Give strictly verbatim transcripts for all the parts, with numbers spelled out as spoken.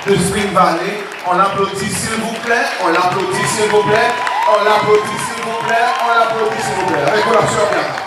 de Spring Valley. On l'applaudit, s'il vous plaît. On l'applaudit, s'il vous plaît. On l'applaudit, s'il vous plaît. On l'applaudit, s'il vous plaît. Avec l'action bien.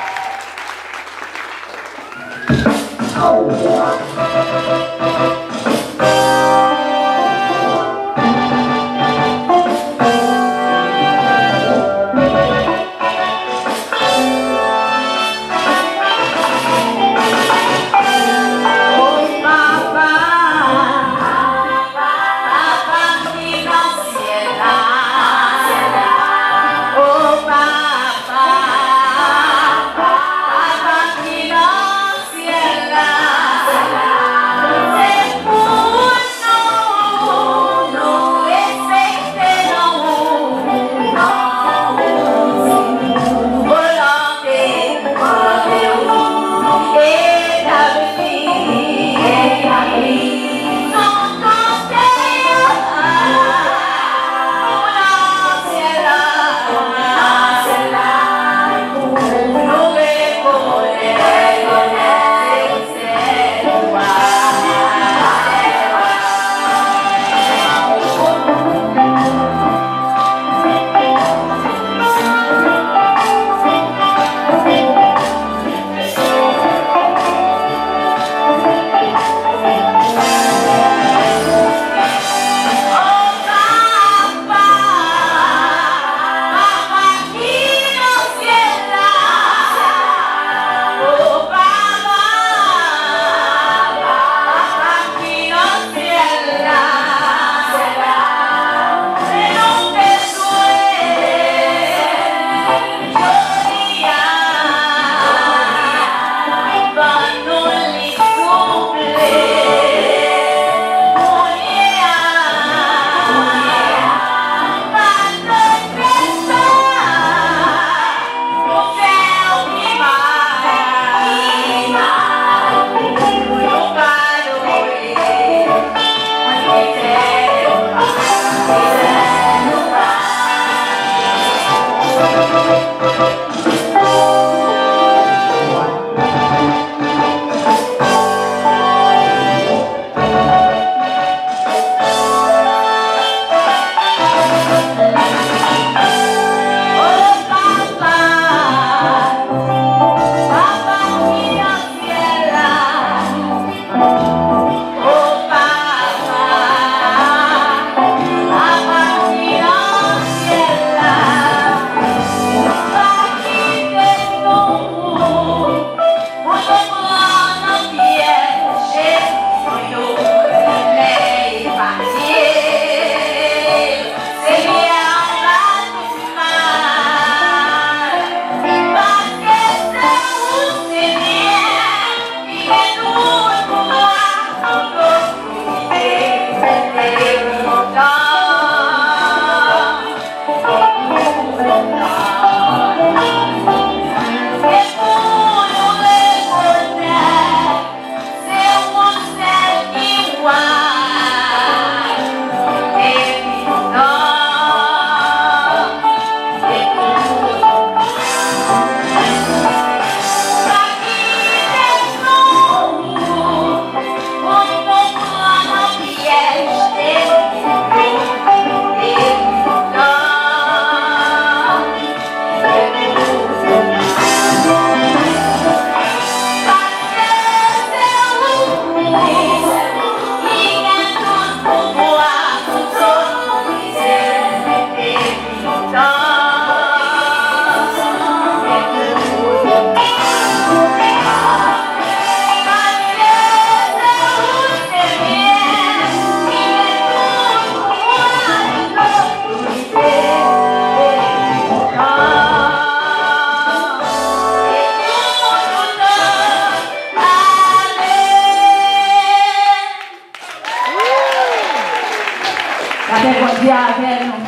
Lapè Bondye avè nou.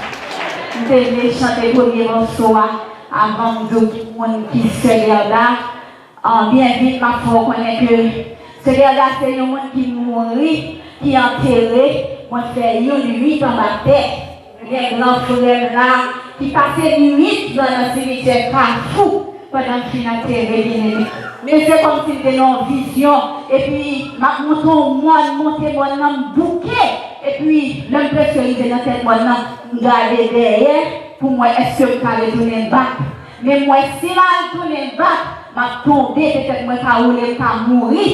M te vle chante premye mòso a avan m di w ki moun ki Sè Gerda. An, byen vit, m ap fè w konnen ke Sè Gerda se yon moun ki mouri, ki antere, mwen fè youn uit anba tè. Gen gran frè m la ki pase uit zòn nan simityè Kafou pandan m fin antere byeneme. Men se kòmsi m te nan yon vizyon, epi m ap monte yon mòn, monte mòn nan, m bouke. Epi, lè m prèske rive nan tèt mòn nan, m gade dèyè pou m wè èske m ka retounen bak. Men m wè si m al tounen bak, m ap tonbe, petèt mwen ka woule, m ka mouri.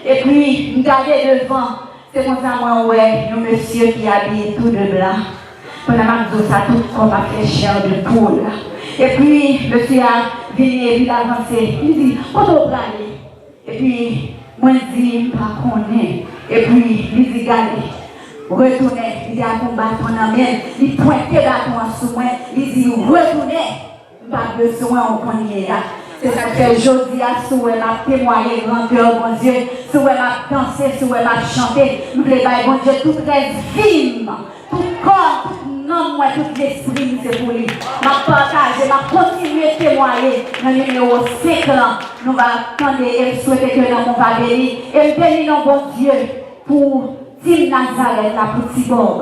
Epi, m gade devan, se konsa mwen wè yon mesye ki abiye tou de blan. Pandan m ap di w sa, tout kò m ap fè chè de poul. Epi, mesye a vini, epi l avanse. Li di, "Kote w prale?" Epi, mwen di, "M pa konnen." Epi, li di, "Gade, retounen." Li te ak yon baton nan men l, li pwente baton an sou mwen, li di, "Retounen, m pa bezwen w kounye a." Se sa k fè jodi a, si w wè m ap temwaye grandè Bondye, si w wè m ap danse, si w wè m ap chante, m vle bay Bondye tout rès vi m. Tout kò m, tout nanm mwen, tout lespri m, se pou li. M ap pataje, m ap kontinye temwaye nan nimewo senk lan. Nou va tande e m swete ke nanm ou va beni. E m beni non Bondye pou tim Nazarèt la, pou Ti Bòb,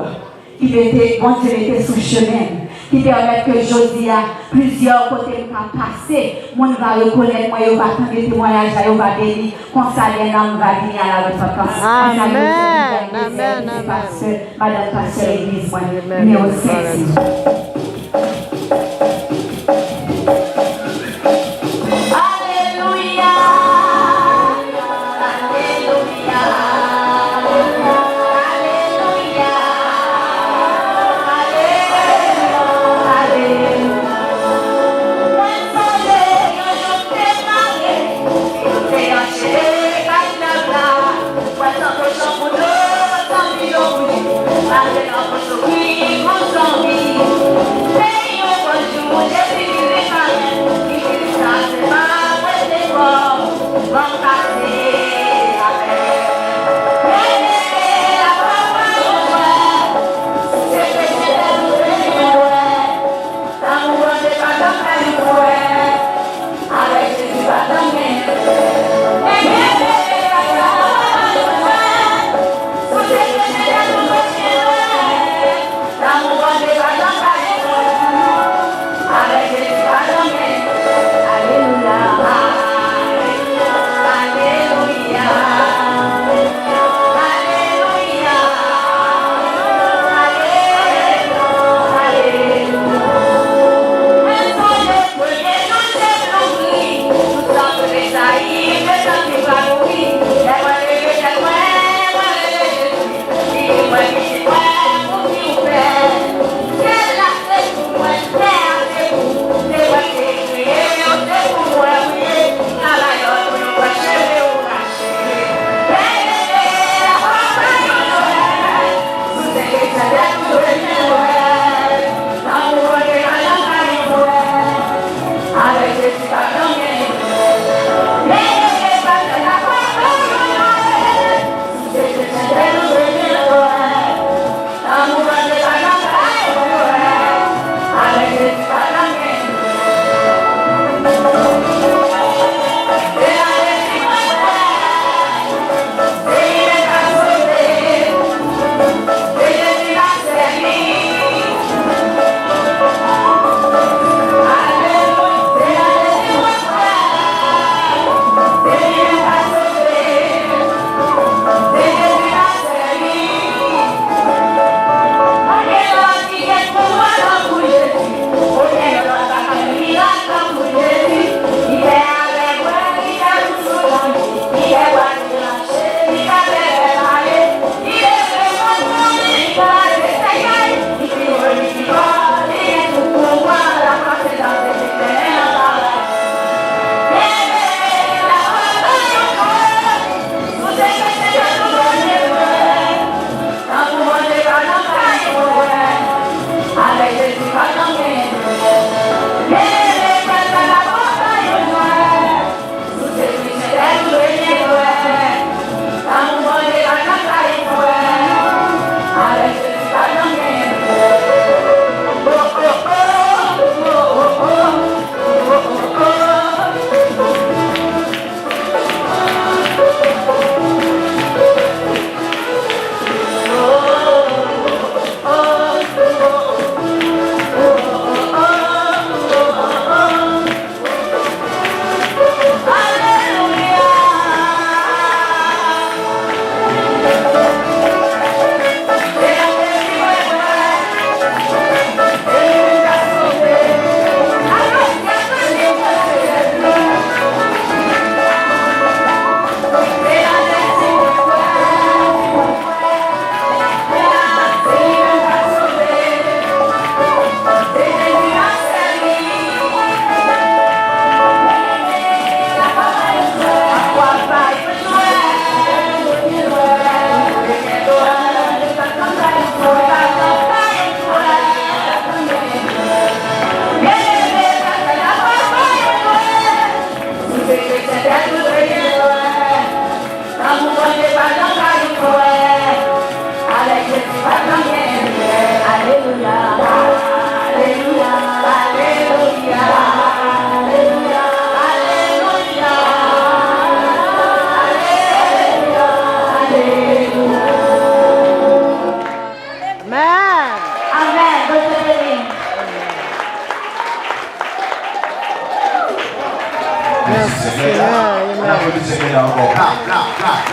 ki mete, Bondye mete sou chemen m, ki pèmèt ke jodi a, plizyè kote m ka pase, moun va rekonèt mwen, yo va tande temwayaj la, yo va beni. Konsa, lè nanm va vini a la repantans. Konsa, yo di, Amèn, amèn, amèn. Pastè, madanm pastè legliz mwen, nimewo senk. Alelouya! Alelouya! Alelouya! Alelouya! Mwen sonje yon jou te mare, te yon cheve kay nèg la. Mwen tankou chanpoudo, mwen tankou yon bouyi, mare nan bouch ou wi, gon zonbi. Men yon bon jou, Jezi vin reparèt, li di sa se pa mwen te fò, ban m pase avè. Mwen leve la papa yon jwè, si se peche lè nou te yon jwè. Lanmou Bondye pa janm fè nou kwè. Avèk Jezi pa janm gen. Men gen peche pa janm fè nou kwè. Sou se peche lè nou peche lwen. Amen. Amen. Bondye beni. Mèsi, Senyè. Amen. N aplodi Senyè a ankò. Clap, clap, clap.